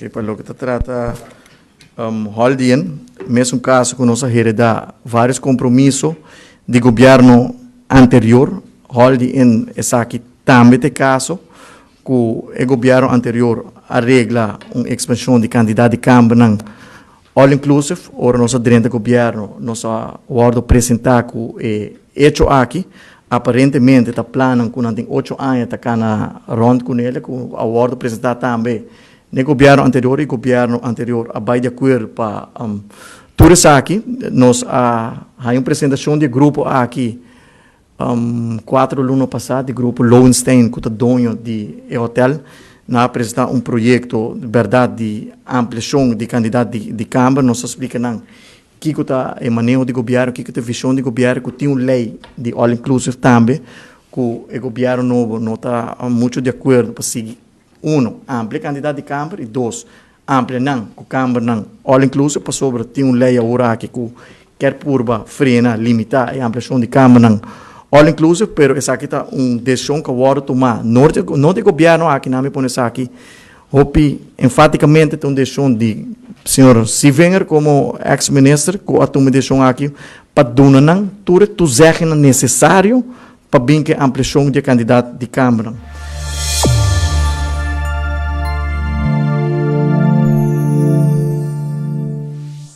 Ok, pa loke ta trata Holiday Inn, mesun kaso ku nos a heredá vários kompromiso di gobièrnu anterior. Holiday Inn esaki tambe ta e kaso ku e gobièrnu anterior a regla un ekspanshon di kantidat di kambernan all inclusive. Ora nos a drenta gobièrnu nos a wòrdu presentá ku e echo aki. Aparentemente ta plannan ku nan tin ocho aña ta kana rònt kuné ku a wòrdu presentá tambe n'e gobièrnu anterior i gobièrnu anterior a bai di akuerdo pa tur esaki. Nos a haña un presentashon di e grupo aki kuater luna pasá di grupo Lowenstein ku ta doño di e hotèl. Nan a presentá un proyekto bèrdat di ampliashon di kantidat di kamber. Nos a splika nan Kiko ta e maneho di gobièrnu, kiko ta e vishon di gobièrnu ku tin un lei di all inclusive tambe ku e gobièrnu nobo no ta muchu di akuerdo pa sigui, uno, amplia e kantidat di kamber i dos, amplia nan ku kambernan all inclusive pasobra tin un lei awor aki ku kier purba frena, limitá e ampliashon di kambernan all inclusive, pero esaki ta un desishon ku a wòrdu tumá no di e gobièrnu aki, nan mi pone esaki Hopi enfaticamente ta un decision di señor Sievinger como ex minister cu a tuma e decision aki pa duna nan tur e toezeggingnan necesario pa bin cu e ampliacion di e cantidad di cambernan.